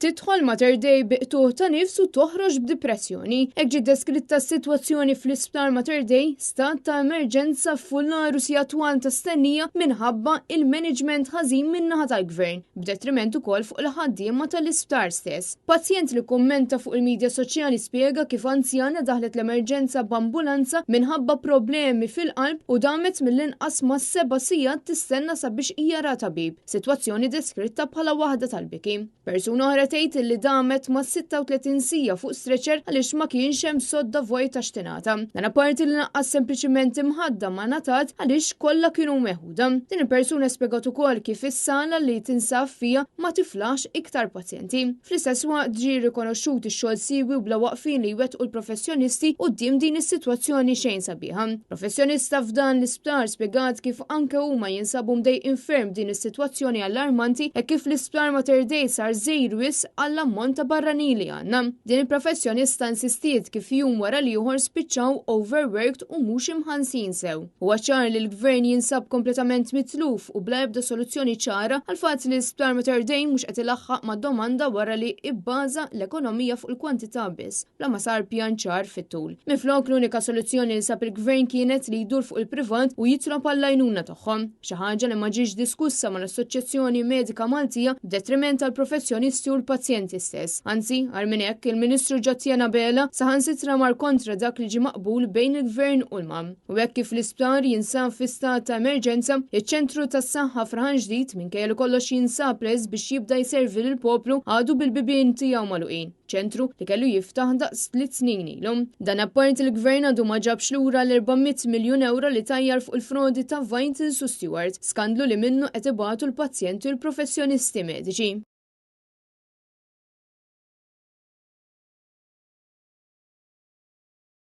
Tidħol Mater Dei bi qtugħ ta' nifs u toħroġ b'dipressjoni. Hekk ġiet deskritta s-sitwazzjoni fl-Isptar Mater Dei, stat ta' emerġenza f'fullar u sigħat twal ta' stennija minħabba il-management ħażin min-naħa tal-Gvern, b'detriment ukoll fuq il-ħaddiema tal-isptar stess. Pazjent li kummenta fuq il-midja soċjali spjega kif anzjana daħlet l-emerġenza b'ambulanza minħabba problemi fil-qalb u damet mill-inqas ma' seba' sigħat tistenna sabiex jara tabib, sitwazzjoni deskritta bħala waħda tal-biki. Persuna oħra tgħid li damet ma' 36 siegħa fuq stretcher għaliex ma kienx hemm sodda vojta x'tingħata. Dan apparti li lanqas sempliċiment imħadda ma ngħatat għaliex kollha kienu meħuda. Din il-persuna spjegat ukoll kif is-sala li tinsab fiha ma tiflaħx iktar pazjenti. Fl-istess waqt ġie rikonoxxut ix-xogħol siewi u bla waqfien li jwettqu l-professjonisti quddiem din is-sitwazzjoni xejn sabiħa. Professjonista f'dan l-isptar spjegat kif anke huma jinsabu mdejqin ferm b'din is-sitwazzjoni allarmanti hekk kif l-isptar Mater Dei sar żgħir wisq għall-ammont ta' barranin li għandna. Din il-professjonista insistiet kif jum wara l-ieħor spiċċaw overworked u mhux imħallsin sew. Huwa ċar li l-Gvern jinsab kompletament mitluf u bla ebda soluzzjoni ċara għall-fatt li l-isptar Mater Dei mhux qed ilaħħaq mad-domanda wara li ibbaża l-ekonomija fuq il-kwantità biss, bla ma sar pjan ċar fit-tul. Minflok l-unika soluzzjoni li sab il-Gvern kienet li jdur fuq il-privat u jitlob għall-għajnuna tagħhom. Xi ħaġa li ma ġiex diskussa mal-Assoċjazzjoni Medika Maltija b'detriment għall-professjonisti u l-pazjenti stess. Anzi, agħar minn hekk, il-Ministru Ġatjena Abela saħansitra mar kontra dak li ġie maqbul bejn il-Gvern u l-MAM. U hekk kif l-isptar jinsab fi stat ta' emerġenza, iċ-ċentru tas-saħħa f'Raħan Ġdid minkejja li kollox jinsab lest biex jibda jservi lill-poplu għadu bil-bibien tiegħu magħluqin. Ċentru li kellu jiftaħ daqs tliet snin ilu. Dan apparti l-Gvern għadu ma ġabx lura l-400 miljun ewro li tajjar fuq il-frodi ta' Vitals u Steward, skandlu li minnu qed ibatu l-pazjenti u l-professjonisti mediċi.